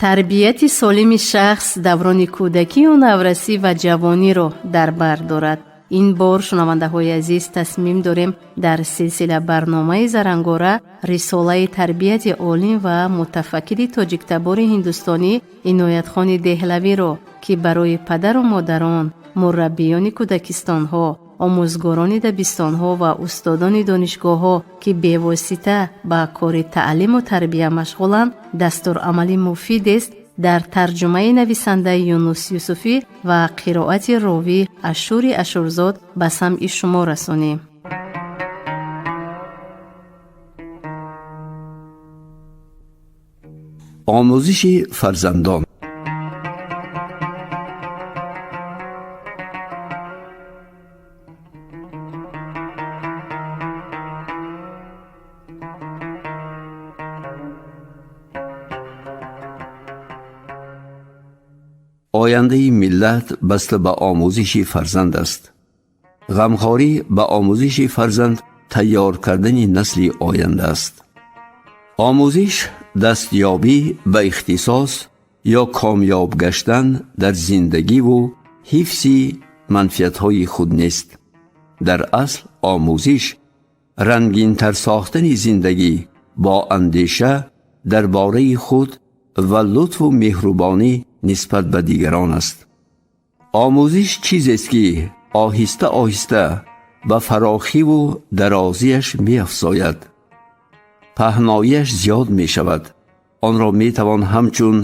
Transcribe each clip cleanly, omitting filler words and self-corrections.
Тарбияти солими шахс даврони кӯдакию наврасӣ ва ҷавониро дар бар дорад. Ин бор, шунавандаҳои азиз, тасмим дорем дар силсила барномаи Зарангора рисолаи тарбияти олим ва мутафаккири тоҷиктабори ҳиндустонӣ Иноятхони Деҳлавиро, ки барои падару модарон, мураббиёни кӯдакистонҳо, омӯзгорони дабистонҳо ва устодони донишгоҳҳо, ки бевосита ба кори таълиму тарбия машғуланд, дастурамали муфидест, дар тарҷумаи нависандаи Юнус Юсуфӣ ва қироати ровӣ Ашури Ашурзод ба самъи шумо расонем. Омӯзиши фарзандон. Ояндаи миллат баста ба омӯзиши фарзанд аст. Ғамхорӣ ба омӯзиши фарзанд тайёр кардани насли оянда аст. Омӯзиш дастёбӣ ба ихтисос ё комёб гаштан дар зиндагиву ҳифзи манфиатҳои худ нест. Дар асл омӯзиш рангинтар сохтани зиндагӣ бо андеша дар бораи худ ва лутфу меҳрубонӣ нисбат ба дигарон аст. Омӯзиш чизест, ки оҳиста оҳиста ба фарохиву дарозиаш меафзояд, паҳнояш зиёд мешавад. Онро метавон ҳамчун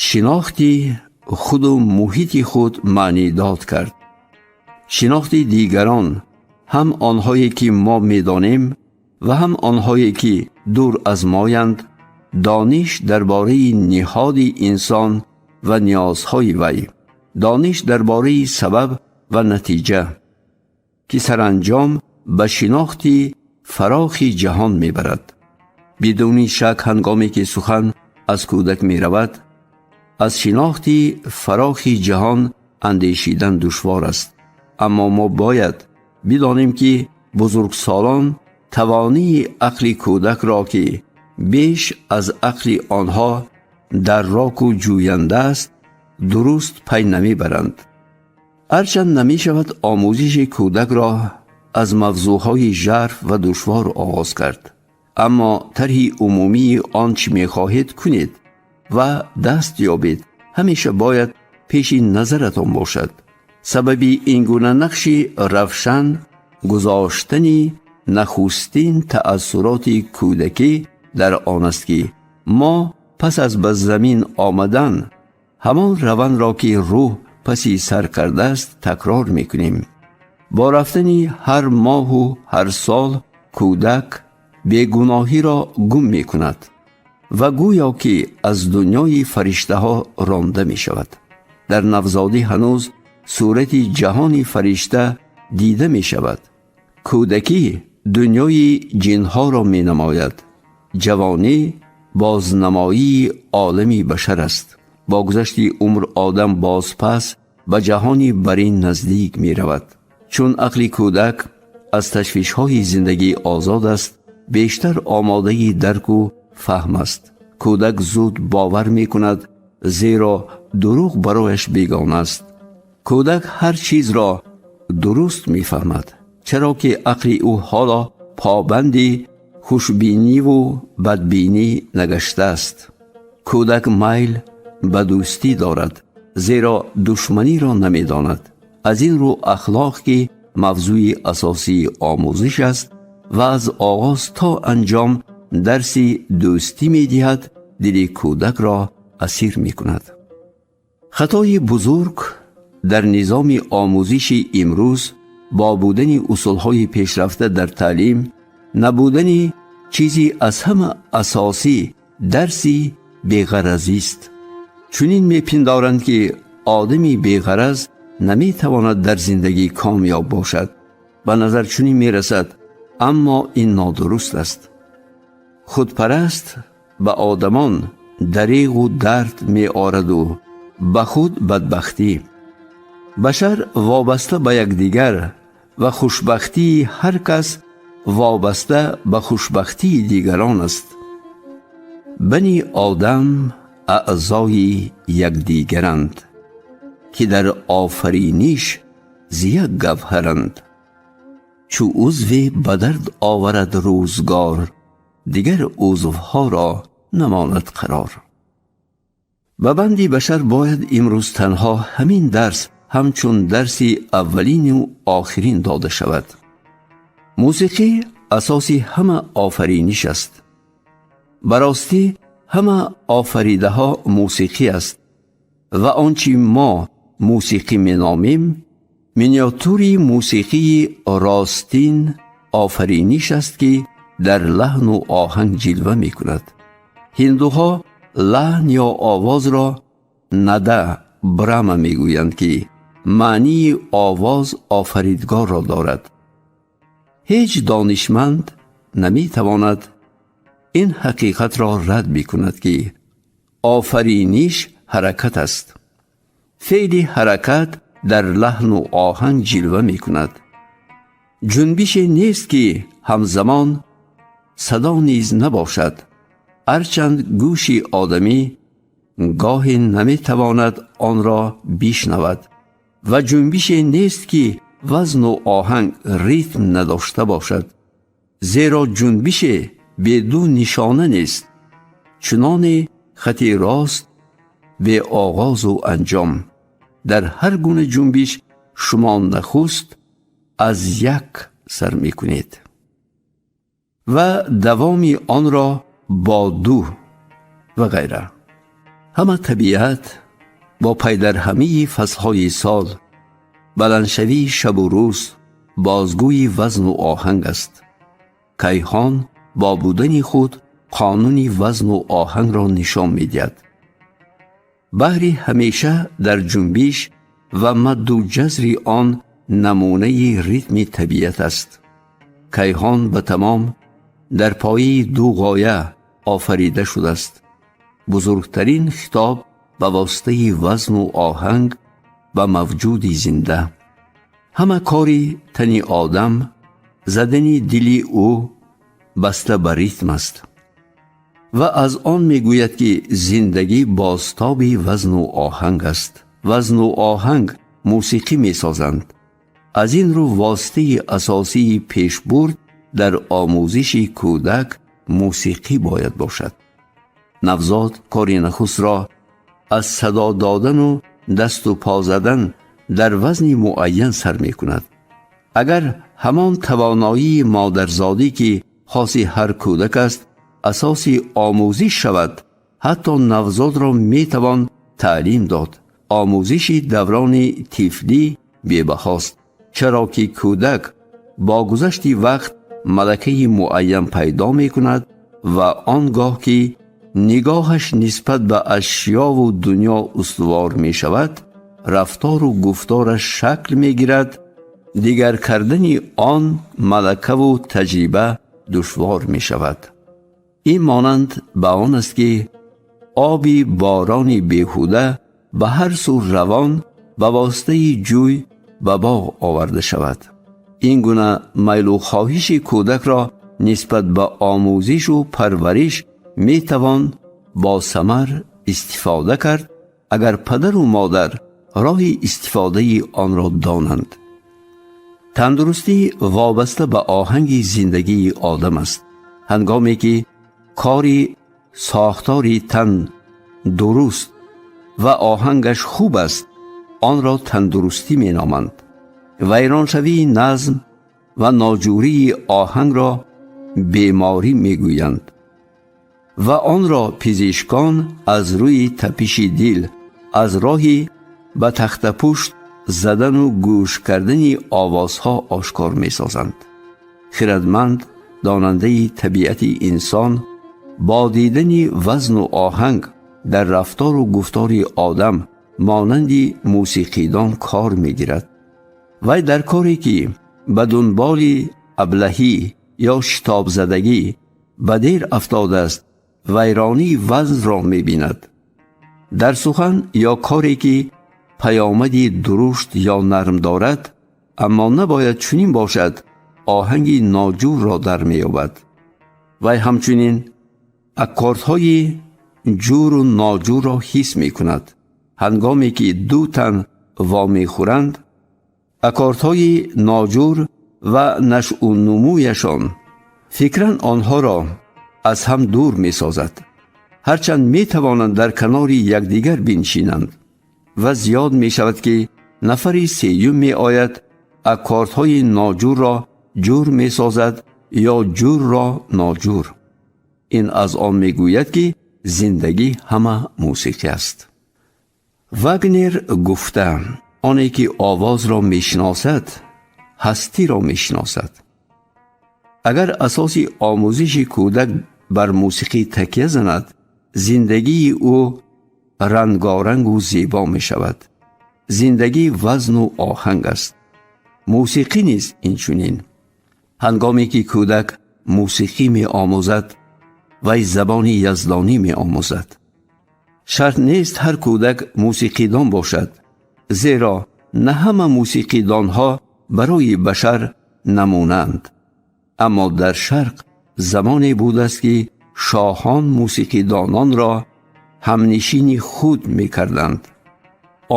шинохти худу муҳити худ маънидод кард. Шинохти дигарон, ҳам онҳое ки мо медонем ва ҳам онҳое ки дур аз моянд, дониш дар бораи ниҳоди инсон ва ниёзҳои вай, дониш дар бораи сабаб ва натиҷа, ки саранҷом ба шинохти фарохи ҷаҳон мебарад. Бидуни шак, ҳангоме ки сухан аз кӯдак меравад, аз шинохти фарохи ҷаҳон андешидан душвор аст. Аммо мо бояд бидонем, ки бузургсолон тавонии ақли кӯдакро, ки беш аз ақли онҳо дарроку ҷӯянда аст, дуруст пай намебаранд. Ҳарчанд намешавад омӯзиши кӯдакро аз мавзӯъҳои жарф ва душвор оғоз кард, аммо тарҳи умумии он чӣ мехоҳед кунед ва даст ёбед ҳамеша бояд пеши назаратон бошад. Сабаби ин гуна нақши равшан гузоштани нахустин таассуроти кӯдакӣ дар он аст, ки мо пас аз ба замин омадан ҳамон равандро, ки рӯҳ паси сар кардааст, такрор мекунем. Бо рафтани ҳар моҳу ҳар сол кӯдак бегуноҳиро гум мекунад ва гӯё ки аз дунёи фариштаҳо ронда мешавад. Дар навзодӣ ҳанӯз сурати ҷаҳони фаришта дида мешавад. Кӯдакӣ дунёи ҷинҳоро менамояд. Ҷавонӣ бознамоии олами башар аст. Бо гузашти умр одам бозпас ба ҷаҳони барин наздик меравад. Чун ақли кӯдак аз ташвишҳои зиндагӣ озод аст, бештар омодаи дарку фаҳм аст. Кӯдак зуд бовар мекунад, зеро дурӯғ барояш бегона аст. Кӯдак ҳар чизро дуруст мефаҳмад, чаро ки ақли ӯ ҳоло побанди хушбиниву бадбинӣ нагаштааст. Кӯдак майл ба дӯстӣ дорад, зеро душманиро намедонад. Аз ин рӯ ахлоқ, ки мавзӯи асосии омӯзиш аст ва аз оғоз то анҷом дарси дӯстӣ медиҳад, дили кӯдакро асир мекунад. Хатои бузург дар низоми омӯзиши имрӯз бо будани усулҳои пешрафта дар таълим набудани чизи аз ҳама асосӣ, дарси беғаразист. Чунин мепиндоранд, ки одами беғараз наметавонад дар зиндагӣ комёб бошад. Ба назар чунин мерасад, аммо ин нодуруст аст. Худпараст ба одамон дареғу дард меораду ба худ бадбахтӣ. Башар вобаста ба якдигар ва хушбахтии ҳар кас вобаста ба хушбахтии дигарон аст. Бани одам аъзои якдигаранд, ки дар офариниш зи як гавҳаранд. Чу узве ба дард оварад рӯзгор, дигар узвҳоро намонад қарор. Ба банди башар бояд имрӯз танҳо ҳамин дарс ҳамчун дарси аввалину охирин дода шавад. Мусиқӣ асоси ҳама офариниш аст. Ба ростӣ ҳама офаридаҳо мусиқӣ аст ва он чи мо мусиқӣ меномем, миниатюри мусиқии ростин офариниш аст, ки дар лаҳну оҳанг ҷилва мекунад. Ҳиндуҳо лаҳн ё овозро нада брама мегӯянд, ки маънии овоз офаридгорро дорад. Ҳеҷ донишманд наметавонад ин ҳақиқатро рад бикунад, ки офариниш ҳаракат аст. Феъли ҳаракат дар лаҳну оҳанг ҷилва мекунад. Ҷунбише нест, ки ҳамзамон садо низ набошад. Ҳарчанд гӯши одамӣ гоҳе наметавонад онро бишнавад, ва ҷунбише нест, ки вазну оҳанг ритм надошта бошад, зеро ҷунбише бе ду нишона нест, чуноне хати рост бе оғозу анҷом. Дар ҳар гуна ҷунбиш шумо нахуст аз як сар мекунед ва давоми онро бо ду ва ғайра. Ҳама табиат бо пайдарҳамии фаслҳои сол, баландшавии шабу рӯз бозгӯи вазну оҳанг аст. Кайҳон бо будани худ қонуни вазну оҳангро нишон медиҳад. Баҳри ҳамеша дар ҷунбиш ва мадду ҷазри он намунаи ритми табиат аст. Кайҳон ба тамом дар пояи ду ғоя офарида шудааст: бузургтарин хитоб ба воситаи вазну оҳанг ба мавҷуди зинда. Ҳама кори тани одам, задани дили ӯ баста ба ритм аст ва аз он мегӯяд, ки зиндагӣ бозтоби вазну оҳанг аст. Вазну оҳанг мусиқӣ месозанд. Аз ин рӯ воситаи асосии пешбурд дар омӯзиши кӯдак мусиқӣ бояд бошад. Навзод кори нахустро аз садо додану дасту по задан дар вазни муайян сар мекунад. Агар ҳамон тавоноии модарзодӣ, ки хоси ҳар кӯдак аст, асоси омӯзиш шавад, ҳатто навзодро метавон таълим дод. Омӯзиши даврони тифлӣ бебаҳост, чаро ки кӯдак бо гузашти вақт малакаи муайян пайдо мекунад ва он гоҳ ки нигоҳаш нисбат ба ашёву дунё устувор мешавад, рафтору гуфтораш шакл мегирад. Дигар кардани он малакаву таҷриба душвор мешавад. Ин монанд ба он аст, ки оби борони беҳуда ба ҳар сӯ равон ба воситаи ҷӯй ба боғ оварда шавад. Ин гуна майлу хоҳиши кӯдакро нисбат ба омӯзишу парвариш метавон бо самар истифода кард, агар падару модар роҳи истифодаи онро донанд. Тандурустӣ вобаста ба оҳанги зиндагии одам аст. Ҳангоме ки кори сохтори тан дуруст ва оҳангаш хуб аст, онро тандурустӣ меноманд. Вайроншавии назм ва ноҷурии оҳангро беморӣ мегӯянд ва онро пизишкон аз рӯи тапиши дил, аз роҳи ба тахтапушт задану гӯш кардани овозҳо ошкор месозанд. Хирадманд, донандаи табиати инсон, бо дидани вазну оҳанг дар рафтору гуфтори одам монанди мусиқидон кор мегирад. Вай дар коре, ки ба дунболи аблаҳӣ ё шитобзадагӣ ба дер афтодааст, вайронии вазнро мебинад. Дар сухан ё коре, ки паёмади дурушт ё нарм дорад, аммо набояд чунин бошад, оҳанги ноҷурро дар меёбад. Вай ҳамчунин аккордҳои ҷуру ноҷурро ҳис мекунад. Ҳангоме ки ду тан вомехӯранд, аккордҳои ноҷур ва нашъунумӯяшон фикран онҳоро аз ҳам дур месозад. Ҳарчанд метавонанд дар канори якдигар биншинанд ва зиёд мешавад ки нафари сеюм меояд, аккордҳои ноҷурро ҷур месозад ё ҷурро ноҷур. Ин аз он мегӯяд, ки зиндагӣ ҳама мусиқӣ аст. Вагнер гуфта, оне ки овозро мешиносад, ҳастиро мешиносад. Агар асоси омӯзиши кӯдак бар мусиқӣ такя занад, зиндагии ӯ рангорангу зебо мешавад. Зиндагӣ вазну оҳанг аст. Мусиқӣ низ инчунин. Ҳангоме ки кӯдак мусиқӣ меомӯзад, вай забони яздонӣ меомӯзад. Шарт нест ҳар кӯдак мусиқидон бошад, зеро на ҳама мусиқидонҳо барои башар намунаанд. Аммо дар Шарқ замоне будааст, ки шоҳон мусиқидононро ҳамнишини худ мекарданд.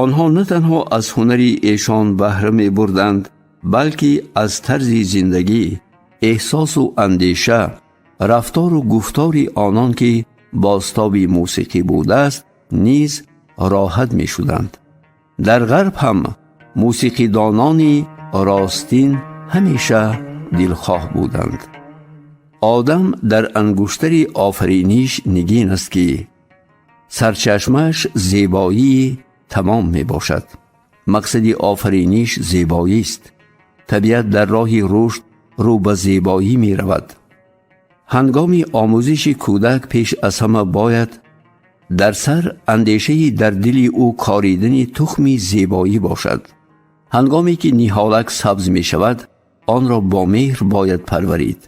Онҳо на танҳо аз ҳунари эшон баҳра мебурданд, балки аз тарзи зиндагӣ, эҳсосу андеша, рафтору гуфтори онон, ки бозтоби мусиқӣ будааст, низ роҳат мешуданд. Дар Ғарб ҳам мусиқидонони ростин ҳамеша дилхоҳ буданд. Одам дар ангуштари офариниш нигин аст, ки сарчашмааш зебоии тамом мебошад. Мақсади офариниш зебоист. Табиат дар роҳи рушд рӯ ба зебоӣ меравад. Ҳангоми омӯзиши кӯдак пеш аз ҳама бояд дар сар андешаи дар дили ӯ коридани тухми зебоӣ бошад. Ҳангоме ки ниҳолак сабз мешавад, онро бо меҳр бояд парварид.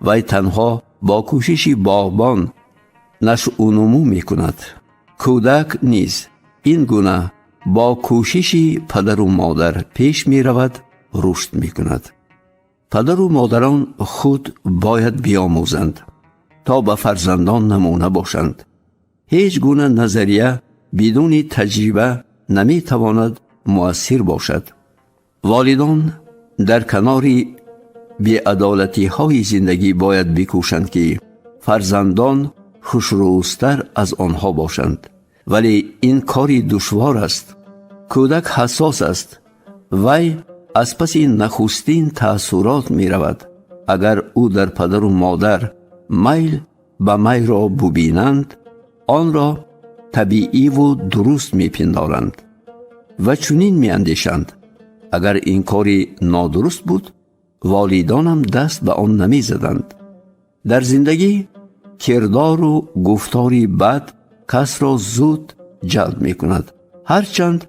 Вай танҳо бо кӯшиши боғбон нашъунумӯ мекунад. Кӯдак низ ин гуна бо кӯшиши падару модар пеш меравад, рушд мекунад. Падару модарон худ бояд биомӯзанд, то ба фарзандон намуна бошанд. Ҳеҷ гуна назария бидуни таҷриба наметавонад муассир бошад. Волидон дар канори беадолатиҳои зиндагӣ бояд бикӯшанд, ки фарзандон хушрӯзтар аз онҳо бошанд. Вале ин кори душвор аст. Кӯдак ҳассос аст. Вай аз паси нахустин таассурот меравад. Агар ӯ дар падару модар майл ба майро бубинанд, онро табииву дуруст мепиндоранд ва чунин меандешанд: агар ин кори нодуруст буд, волидонам даст ба он намезаданд. Дар зиндагӣ кирдору гуфтори бад касро зуд ҷалб мекунад, ҳарчанд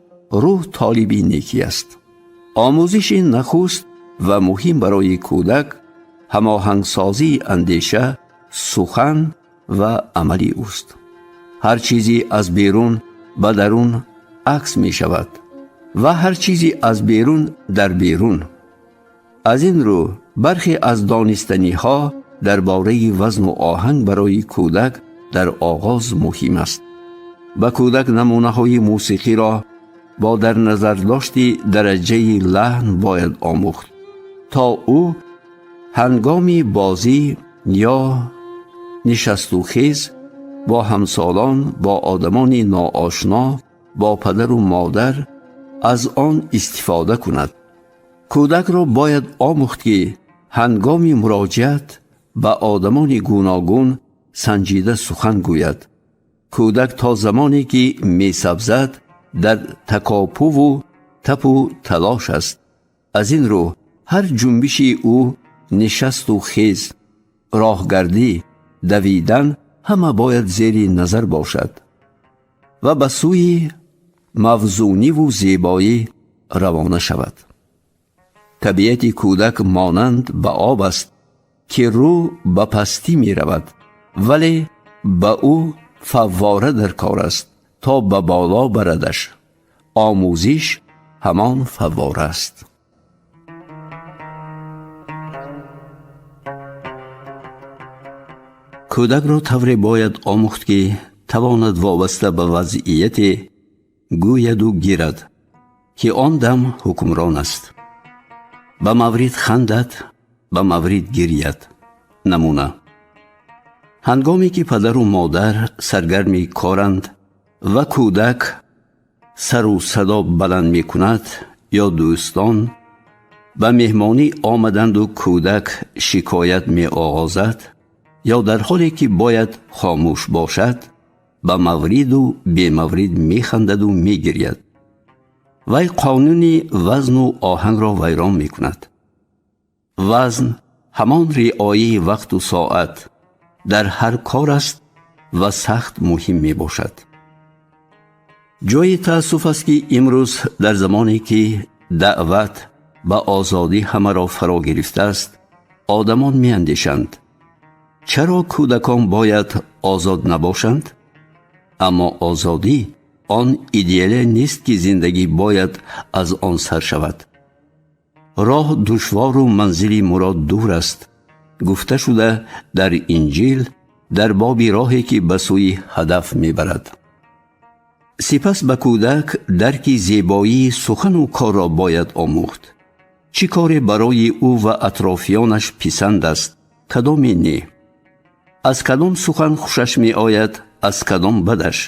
рӯҳ толиби некӣ аст. Омӯзиши нахуст ва муҳим барои кӯдак ҳамоҳангсозии андеша, сухан ва амали ӯст. Ҳар чизе аз берун ба дарун акс мешавад ва ҳар чизе аз берун дар берун. Аз ин рӯ бархе аз донистаниҳо дар бораи вазну оҳанг барои кӯдак дар оғоз муҳим аст. Ба кӯдак намунаҳои мусиқиро бо дар назардошти дараҷаи лаҳн бояд омӯхт, то ӯ ҳангоми бозӣ ё нишастухез бо ҳамсолон, бо одамони ноошно, бо падару модар аз он истифода кунад. Кӯдакро бояд омӯхт, ки ҳангоми муроҷиат ба одамони гуногун санҷида сухан гӯяд. Кӯдак то замоне ки месабзад, дар такопуву тапу талош аст. Аз ин рӯ ҳар ҷунбиши ӯ, нишасту хез, роҳгардӣ, давидан ҳама бояд зери назар бошад ва ба сӯи мавзуниву зебоӣ равона шавад. Табиати кӯдак монанд ба об аст, ки рӯ ба пастӣ меравад, вале ба ӯ фаввора дар кор аст, то ба боло барадаш. Омӯзиш ҳамон фаввора аст. Кӯдакро тавре бояд омӯхт, ки тавонад вобаста ба вазъияте гӯяду гирад, ки он дам ҳукмрон аст. Ба маврид хандад, ба маврид гиряд. Намуна: ҳангоме ки падару модар саргарми коранд ва кӯдак сару садо баланд мекунад ё дӯстон ба меҳмонӣ омаданду кӯдак шикоят меоғозад ё дар ҳоле ки бояд хомӯш бошад, ба мавриду бемаврид механдаду мегиряд. Вай қонуни вазну оҳангро вайрон мекунад. Вазн ҳамон риояи вақту соат дар ҳар кор аст ва сахт муҳим мебошад. Ҷои таассуф аст, ки имрӯз дар замоне ки даъват ба озодӣ ҳамаро фаро гирифтааст, одамон меандешанд: чаро кӯдакон бояд озод набошанд? Аммо озодӣ он идеале нест, ки зиндагӣ бояд аз он сар шавад. Роҳ душвору манзили мурод дур аст, гуфта шуда дар Инҷил дар боби роҳе, ки ба сӯи ҳадаф мебарад. Сипас ба кӯдак дарки зебоии сухану корро бояд омӯхт. Чӣ коре барои ӯ ва атрофиёнаш писанд аст, кадоме не, аз кадом сухан хушаш меояд, аз кадом бадаш.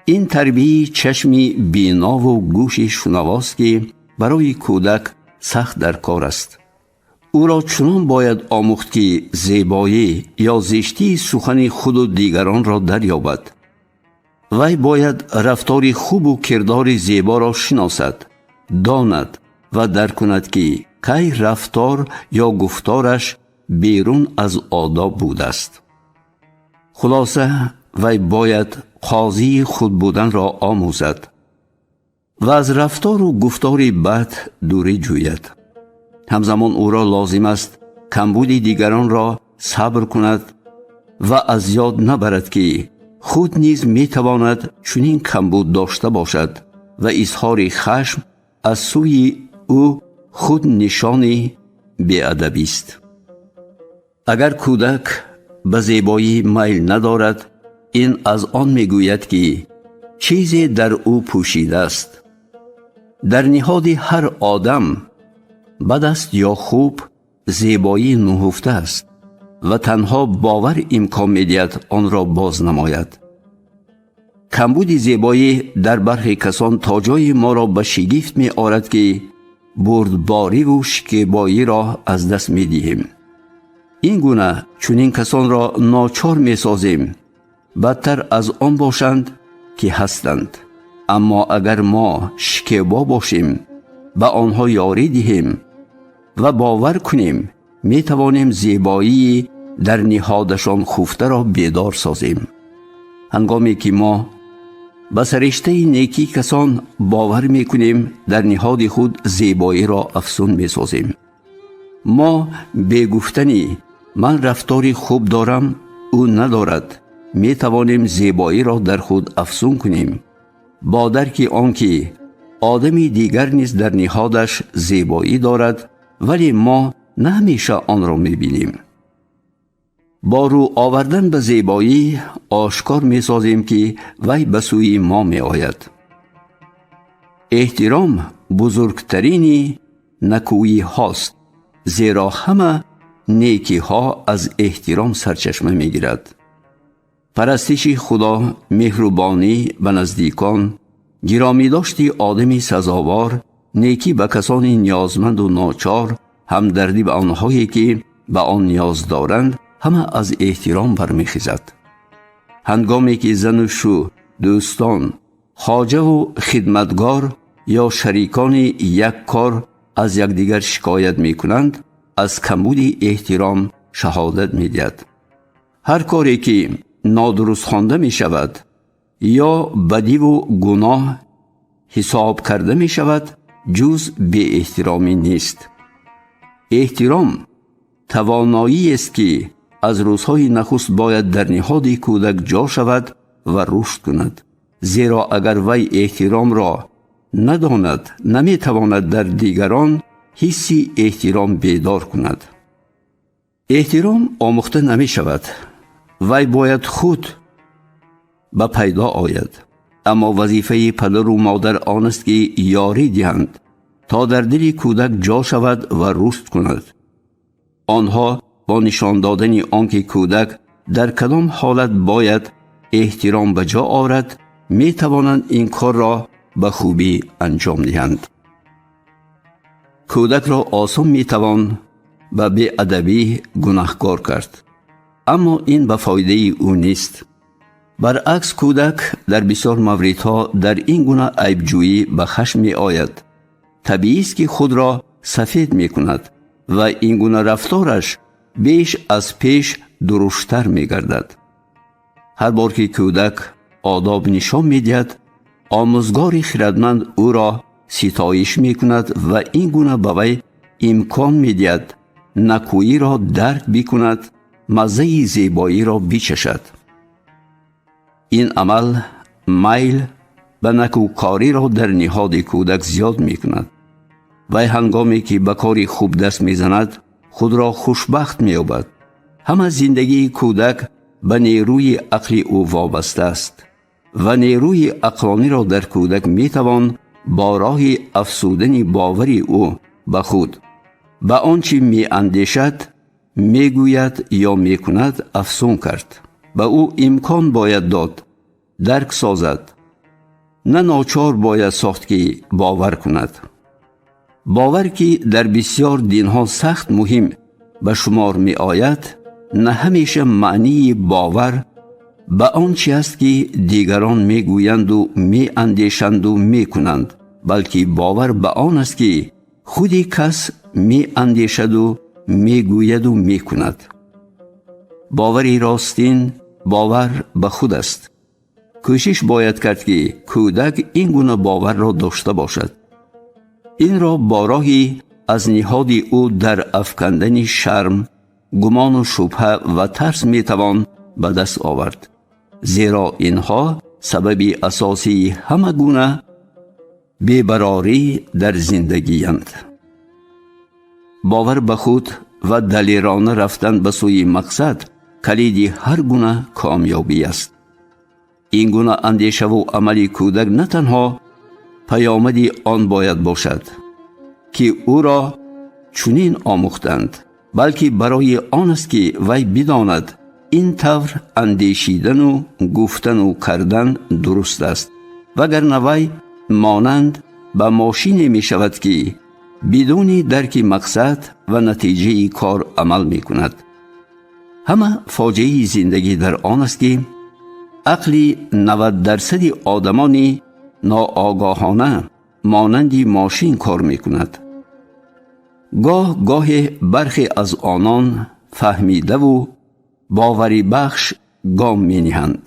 Ин тарбияи чашми бинову гӯши шунавост, ки барои кӯдак сахт дар кор аст. Ӯро чунон бояд омӯхт, ки зебоӣ ё зиштии сухани худу дигаронро дарёбад. Вай бояд рафтори хубу кирдори зеборо шиносад, донад ва дарк кунад, ки кай рафтор ё гуфтораш берун аз одоб будааст. Хулоса, вай бояд қозии худ буданро омӯзад ва аз рафтору гуфтори бад дурӣ ҷӯяд. Ҳамзамон ӯро лозим аст камбуди дигаронро сабр кунад ва аз ёд набарад, ки худ низ метавонад чунин камбуд дошта бошад ва изҳори хашм аз сӯи ӯ худ нишони беадабист. Агар кӯдак ба зебоӣ майл надорад, ин аз он мегӯяд, ки чизе дар ӯ пӯшидааст. Дар ниҳоди ҳар одам, бад аст ё хуб, зебоӣ нуҳуфта аст ва танҳо бовар имкон медиҳад онро боз намояд. Камбуди зебоӣ дар бархе касон то ҷое моро ба шигифт меорад, ки бурдбориву шикебоиро аз даст медиҳем. Ин гуна чунин касонро ночор месозем бадтар аз он бошанд, ки ҳастанд. Аммо агар мо шикебо бошем, ба онҳо ёрӣ диҳем ва бовар кунем, метавонем зебоии дар ниҳодашон хуфтаро бедор созем. Ҳангоме ки мо ба сариштаи некии касон бовар мекунем, дар ниҳоди худ зебоиро афзун месозем. Мо бегуфтани «ман рафтори хуб дорам, ӯ надорад» метавонем зебоиро дар худ афзун кунем бо дарки он ки одами дигар низ дар ниҳодаш зебоӣ дорад, вале мо на ҳамеша онро мебинем. Бо рӯ овардан ба зебоӣ ошкор месозем, ки вай ба сӯи мо меояд. Эҳтиром бузургтарини накӯиҳост, зеро ҳама некиҳо аз эҳтиром сарчашма мегирад. Парастиши Худо, меҳрубонӣ ба наздикон, гиромидошти одами сазовор, некӣ ба касони ниёзманду ночор, ҳамдардӣ ба онҳое, ки ба он ниёз доранд, ҳама аз эҳтиром бармехезад. Ҳангоме ки зану шу, дӯстон, хоҷаву хидматгор ё шарикони як кор аз якдигар шикоят мекунанд, аз камбуди эҳтиром шаҳодат медиҳад. Ҳар коре ки нодуруст хонда мешавад ё бадиву гуноҳ ҳисоб карда мешавад, ҷуз беэҳтиромӣ нест. Эҳтиром тавоноиест, ки аз рӯзҳои нахуст бояд дар ниҳоди кӯдак ҷо шавад ва рушд кунад, зеро агар вай эҳтиромро надонад, наметавонад дар дигарон ҳисси эҳтиром бедор кунад. Эҳтиром омӯхта намешавад, вай бояд худ ба пайдо ояд. Аммо вазифаи падару модар он аст, ки ёрӣ диҳанд, то дар дили кӯдак ҷо шавад ва рушд кунад. Онҳо бо нишон додани он ки кӯдак дар кадом ҳолат бояд эҳтиром ба ҷо орад, метавонанд ин корро ба хубӣ анҷом диҳанд. Кӯдакро осон метавон ба беадабӣ гунаҳкор кард, аммо ин ба фоидаи ӯ нест. Баръакс, кӯдак дар бисёр мавридҳо дар ин гуна айбҷӯӣ ба хашм меояд. Табиист, ки худро сафед мекунад ва ин гуна рафтораш беш аз пеш дуруштар мегардад. Ҳар бор ки кӯдак одоб нишон медиҳад, омӯзгори хирадманд ӯро ситоиш мекунад ва ин гуна ба вай имкон медиҳад накӯиро дарк бикунад, маззаи зебоиро бичашад. Ин амал майл ба накӯкориро дар ниҳоди кӯдак зиёд мекунад. Вай ҳангоме ки ба кори хуб даст мезанад, худро хушбахт меёбад. Ҳама зиндагии кӯдак ба нерӯи ақли ӯ вобаста аст ва нерӯи ақлониро дар кӯдак метавон бо роҳи афзудани бовари ӯ ба худ, ба он чӣ меандешад, мегӯяд ё мекунад, афзун кард. Ба ӯ имкон бояд дод дарк созад, на ночор бояд сохт, ки бовар кунад. Бовар, ки дар бисёр динҳо сахт муҳим ба шумор меояд, на ҳамеша маънии бовар ба он чи аст, ки дигарон мегӯянду меандешанду мекунанд, балки бовар ба он аст, ки худи кас меандешаду мегӯяду мекунад. Бовари ростин бовар ба худ аст. Кӯшиш бояд кард, ки кӯдак ин гуна боварро дошта бошад. Инро бо роҳи аз ниҳоди ӯ дар афкандани шарм, гумону шубҳа ва тарс метавон ба даст овард, зеро инҳо сабаби асосии ҳама гуна бебарорӣ дар зиндагиянд. Бовар ба худ ва далерона рафтан ба сӯи мақсад калиди ҳар гуна комёбӣ аст. Ин гуна андешаву амали кӯдак на танҳо паёмади он бояд бошад, ки ӯро чунин омӯхтанд, балки барои он аст, ки вай бидонад, ин тавр андешидану гуфтану кардан дуруст аст, вагарна вай монанд ба мошине мешавад, ки бидуни дарки мақсад ва натиҷаи кор амал мекунад. Ҳама фоҷиаи зиндагӣ дар он аст, ки ақли 90% одамони ноогоҳона монанди мошин кор мекунад. Гоҳ гоҳе бархе аз онон фаҳмидаву боварибахш гом мениҳанд.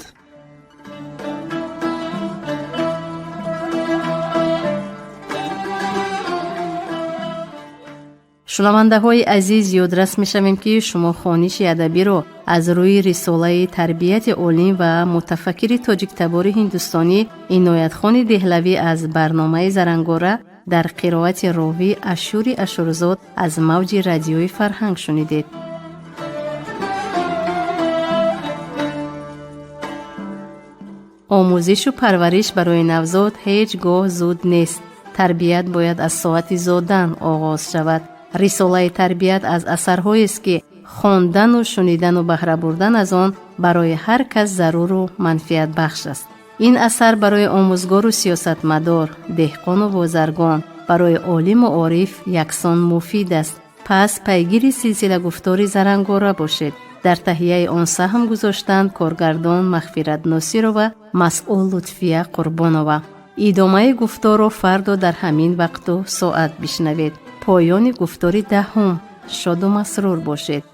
Шунавандаҳои азиз, ёдрас мешавем, ки шумо хониши адабиро аз рӯи рисолаи тарбияти олим ва мутафаккири тоҷиктабори ҳиндустонӣ Иноятхони Деҳлавӣ аз барномаи Зарангора дар қироати ровӣ Ашури Ашурзод аз мавҷи радиои Фарҳанг шунидед. Омӯзишу парвариш барои навзод ҳеҷ гоҳ зуд нест. Тарбият бояд аз соати зодан оғоз шавад. Рисолаи тарбият аз асарҳоест, ки хондану шунидану баҳра бурдан аз он барои ҳар кас заруру манфиатбахш аст. Ин асар барои омӯзгору сиёсатмадор, деҳқону бозаргон, барои олиму ориф яксон муфид аст. Пас пайгири силсила гуфтори Зарангора бошед. Дар таҳияи он саҳм гузоштанд коргардон Мағфират Носирова, масъул Лутфия Қурбонова. Идомаи гуфторро фардо дар ҳамин вақту соат бишнавед. Поёни гуфтори даҳум. Шоду масрур бошед.